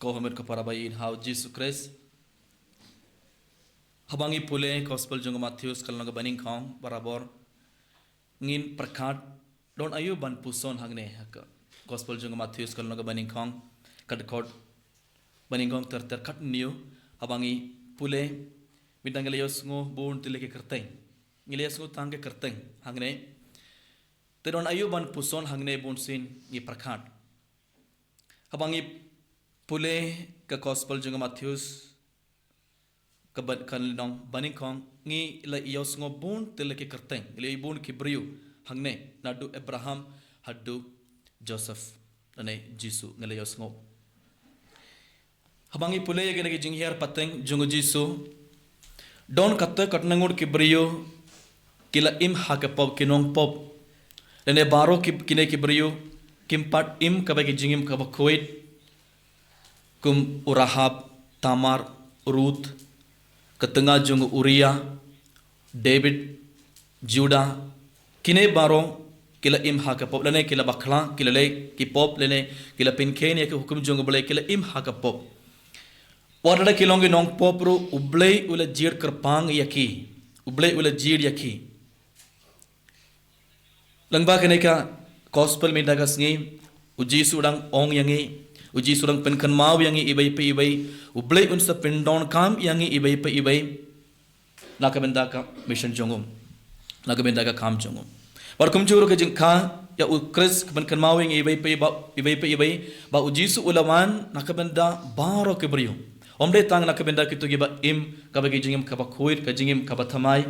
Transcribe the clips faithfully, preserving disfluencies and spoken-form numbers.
Ko hynmen ko para ba ïeit ha u Jisu Khrist. Haba ngi pule Gospel jong u Mathaios ka lynnong kaba nyngkong, barabor ngin pyrkhat don aïu ban puson hangne ha ka Gospel jong u Mathaios ka lynnong kaba nyngkong, ka dkhot ba nyngkong ter ter, katno haba ngi pule, mynta ngi la ïohsngew bun tylli ki kyrteng. Ngi la ïohsngew tang ki kyrteng hangne. Te don aïu ban puson hangne, bunsien ngi pyrkhat. Haba ngi pule ka Gospel jong u Mathaios ka ba-, ka lynnong ba nyngkong, ngi la ïohsngew bun tylli ki kyrteng, ngi la ïohi bun ki briew hangne, naduh Abraham haduh Joseph, lane Jisu, ngi la ïohsngew. Haba ngi pule ïa kine ki jinghiar pateng jong u Jisu, don kata katne ngut ki briew ki la im ha ka pop, ki nongpop. Lane baroh ki, kine ki briew kim pat im kaba ki jingim kaba khuid, kum u Rahab, Tamar, Ruth, ka tnga jong u Uria, David, Judah, kine baroh ki la im ha ka pop, lane ki la bakla, ki la leh ki pop, lane ki la pynkheiñ ïa ki hukum jong u Blei, ki la im ha ka pop. Wat lada ki long ki nongpop ruh, u Blei u la jied kyrpang ïa ki. U Blei u la jied ïa ki. Lyngba kane ka Gospel mynta ka sngi, u Jisu u dang ong ïa ngi, u Jisu u dang pynkynmaw ïa ngi iwei pa iwei, u Blei un sa pyndonkam ïa ngi iwei pa iwei na ka bynta ka mission jong u, na ka bynta ka kam jong u. Bad kumjuh ruh ka jingkha ïa u Khrist ka pynkynmaw ïa ngi iwei pa iwei, iwei pa iwei, ba u Jisu u la wan na ka bynta baroh ki briew. Ym dei tang na ka bynta kito kiba im kaba ki jingim kaba khuid, ka jingim kaba thymmai.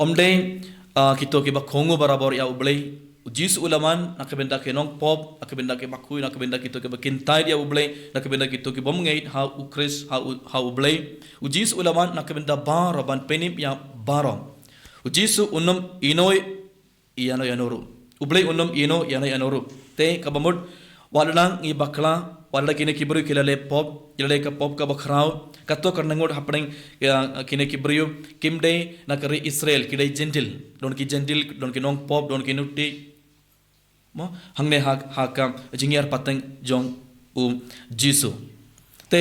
Ym dei, ah, kito kiba kohnguh barabor ïa u Blei. U Jisu u la wan na ka bynta ki nongpop, na ka bynta kiba khuid, na ka bynta kito kiba kyntait ïa u Blei, na ka bynta kito kibym ngeit ha u Khrist, ha u, ha u Blei. U Jisu u la wan na ka bynta baroh, ban pynim ïa baroh. U Jisu um ïehnoh ïano ïano ruh. U Blei um ïehnoh ïano ïano ruh. Te kaba mut, wat lada ngi bakla, wat lada kine ki briew ki la leh pop, ki la leh ka pop kaba khraw, kato katne ngut hapdeng ïa kine ki briew, kim dei na ka ri Israel, ki dei Jentil, don ki Jentil, don ki nongpop, don ki nuti. Mo, hangne ha, ha ka jinghiar pateng jong u Jisu. Te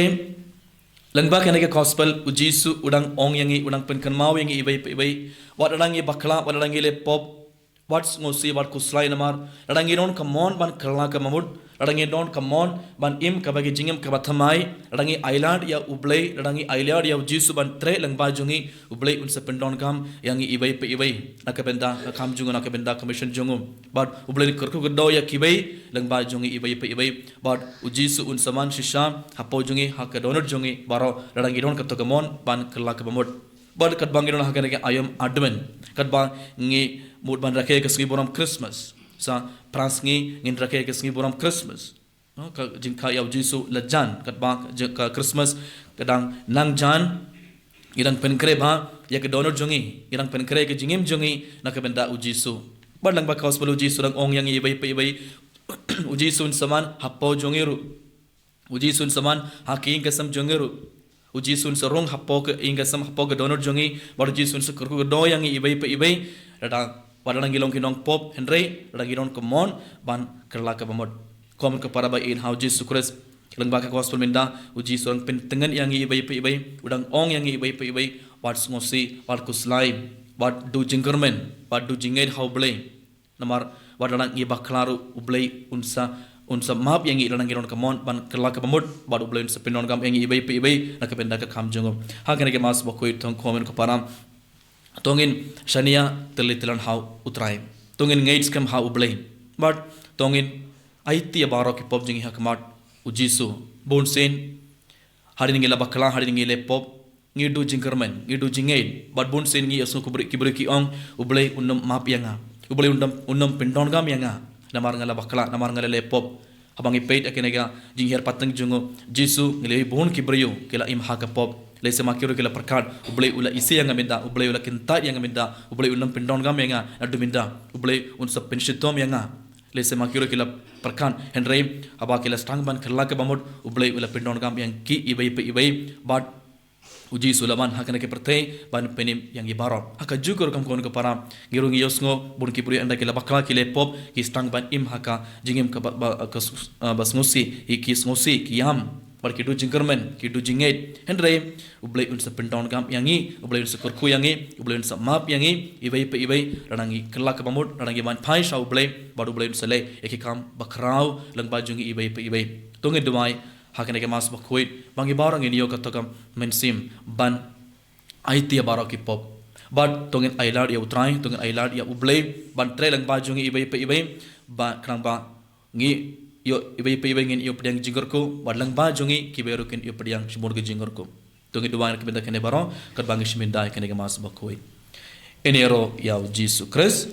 lyngba kane ka Gospel, u Jisu u dang ong ïa ngi, u dang pynkynmaw ïa ngi iwei pa iwei, wat lada ngi bakla, wat lada ngi leh pop, wat sngewsih, wat khuslai namar lada ngi don ka mon ban kylla kaba mut, lada ngi don ka mon ban im kaba ki jingim kaba thymmai, lada ngi ailad ïa u Blei, lada ngi ailad ïa u Jisu ban treh lyngba jong ngi, u Blei un sa pyndonkam ïa ngi iwei pa iwei na ka bynta ka kam jong u, na ka bynta ka mission jong u. Bad u Blei un kyrkhu kyrdoh ïa kiwei lyngba jong ngi iwei pa iwei. Bad u Jisu un sa man shisha hapoh jong ngi, ha ka dohnud jong ngi baroh, lada ngi don kato ka mon ban kylla kaba mut. Bad katba ngi don ha kane ka aïom Advent, katba ngi mut ban rakhe ka sngi burom Christmas, sa phra sngi ngin rakhe ka sngi burom Christmas. No, ka jingkha ïa u Jisu la jan, katba ka jing-, ka Christmas ka dang nang jan, ngi dang pynkhreh bha ïa ka dohnud jong ngi, ngi dang pynkhreh ka jingim jong ngi na ka bynta u Jisu. Bad lyngba ka Gospel u Jisu dang ong ïa ngi iwei pa iwei, u Jisu un sa man hapoh jong ngi ruh. U Jisu un sa man ha ka ïing ka sem jong ngi ruh. U Jisu un sa rung hapoh ka ïing ka sem, hapoh ka dohnud jong ngi, bad u Jisu un sa kyrkhu kyrdoh ïa ngi iwei pa iwei. Lada, wat lada ngi long ki nongpop, hynrei lada ngi don ka mon ban kylla kaba mut. Ko hynmen ko para ba ïeit ha u Jisu Khrist, lyngba ka Gospel mynta, u Jisu u dang pyntngen ïa ngi iwei pa iwei, u dang ong ïa ngi iwei pa iwei, wat sngewsih, wat khuslai, wat duh jingkyrmen, wat duh jingngeit ha u Blei. Namar wat lada ngi bakla ruh, u Blei un sa, un sa map ïa ngi lada ngi don ka mon ban kylla kaba mut, bad u Blei un sa pyndonkam ïa ngi iwei pa iwei na ka bynta ka kam jong u. Ha kane ka Mass bakhuid, to ko hynmen ko para, to ngin shaniah tylli tyllan ha u Trai. To ngin ngeit skhem ha u Blei. Bad to ngin aiti ïa baroh ki pop jong ngi ha khmat u Jisu. Bunsien hadien ngi la bakla, hadien ngi leh pop, ngi duh jingkyrmen, ngi duh jingngeit. Bad bunsien ngi ïohsngew ki briew, ki briew ki ong, u Blei un nym map ïa nga, u Blei un nym, un nym pyndonkam ïa nga, namar nga la bakla, namar nga la leh pop. Haba ngi peit ïa kane ka jinghiar pateng jong u Jisu, ngi la ïohi bun ki briew ki la im ha ka pop. Lehse ma ki ruh ki la pyrkhat, u Blei u la isih ïa nga mynta, u Blei u la kyntait ïa nga mynta, u Blei un nym pyndonkam ïa nga naduh mynta, u Blei un sa pynshitom ïa nga. Lehse ma ki ruh ki la pyrkhat, hynrei haba ki la sdang ban kylla kaba mut, u Blei u la pyndonkam ïa ki iwei pa iwei. Bad u Jisu u la wan ha kane ka pyrthei ban pynim ïa ngi baroh. Ha kajuh ka rukom, ko hynmen ko para, ngi ruh ngi ïohsngew bun ki briew ynda ki la bakla, ki leh pop, ki sdang ban im ha ka jingim kaba, ba, ka s-, ah, ba sngewsih, ki sngewsih, ki ïam. Bad ki duh jingkyrmen, ki duh jingngeit. Hynrei U Blei un sa pyndonkam ïa ngi, U Blei un sa kyrkhu ïa ngi, U Blei un sa map ïa ngi, iwei pa iwei, lada ngi kylla kaba mut, lada ngi ban phai sha U Blei, bad U Blei un sa leh ïa ki kam bakhraw lyngba jong ngi iwei pa iwei. To ngin duwai ha kane ka Mass bakhuid, ba ngi baroh ngin ïoh kata ka mynsiem ban aiti ïa baroh ki pop. Bad to ngin ailad ïa U Trai, to ngin ailad ïa U Blei ban trei lyngba jong ngi iwei pa iwei, ba khnang ba ngi ïoh, iwei pa iwei ngin ïoh pdiang jingkyrkhu, bad lyngba jong ngi kiwei ruh kin ïoh pdiang shibun ki jingkyrkhu. To ngin duwai na ka bynta kane baroh, katba ngi shim ïa kane ka Mass bakhuid. Ïaroh ïa U Jisu Khrist.